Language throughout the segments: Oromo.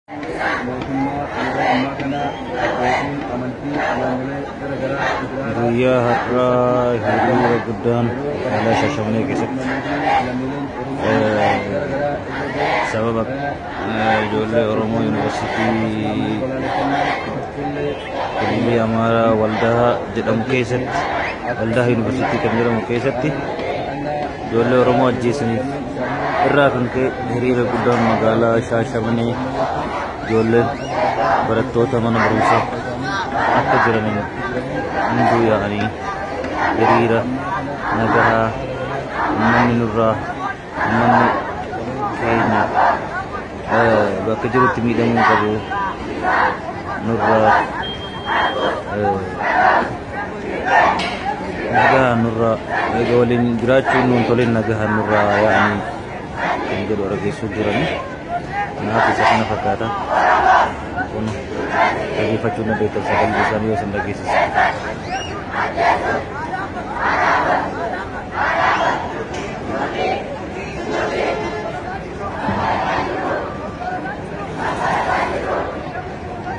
Mootummaa yeroo ammaa kana abbootiin amantii naannolee gara garaa Guyyaa har'aa hiriira guddaan magaalaa Shaashamannee keessatti sababa ijoollee Oromoo Yuunivarsiitii Kililii Amaaraa Waldaa jedhamu keessatti, Waldaa Yuunivarsiitii kan jedhamu keessatti ijoollee Oromoo ajjeesaniif irraa kan ka'e hiriira guddaan magaalaa Shaashamannee ijoolleen barattoota mana barumsaa akka jiraniin hunduu yaa'anii hiriira nagahaa uummanni nurraa, uummanni keenya bakka jirutti miidhamuu qabu, nurraa nagahaa, nurraa eega waliin jiraachuun nuun tolin, nagahaa nurraa yaa'anii kan jedhu dhageessuu jiranii. Kanaaf isa kana fakkaata. Kun dhageeffachuu dandeettan sagalee isaanii yoo isin dhageessise.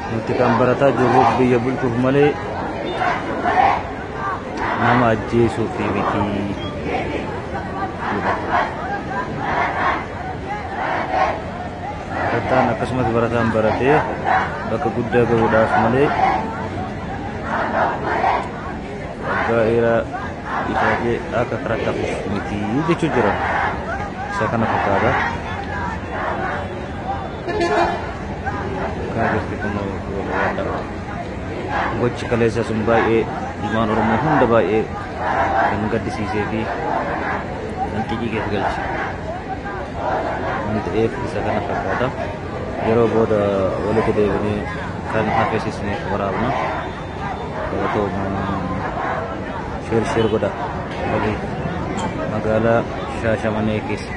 Nuti kan barataa jirruuf biyya bulchuuf malee nama ajjeesuuf miti jedha. Barataan akkasumas barataan baratee bakka guddaa gahuudhaaf malee waggaa dheeraa ifaajee akka karaa hafuuf miti jechuu jira. Isa kana fakkaata. Kana jirti kun walirraa gochi kaleessa sun baay'ee ilmaan Oromoo hunda baay'ee kan gaddisiisee fi kan xiqqii keessa galche waan ta'eef isa kana fakkaata. Yeroo booda walitti deebinee kan hafe isiniif waraabna. Galatoomaa, share share godha walii magaalaa Shaashamannee keessa.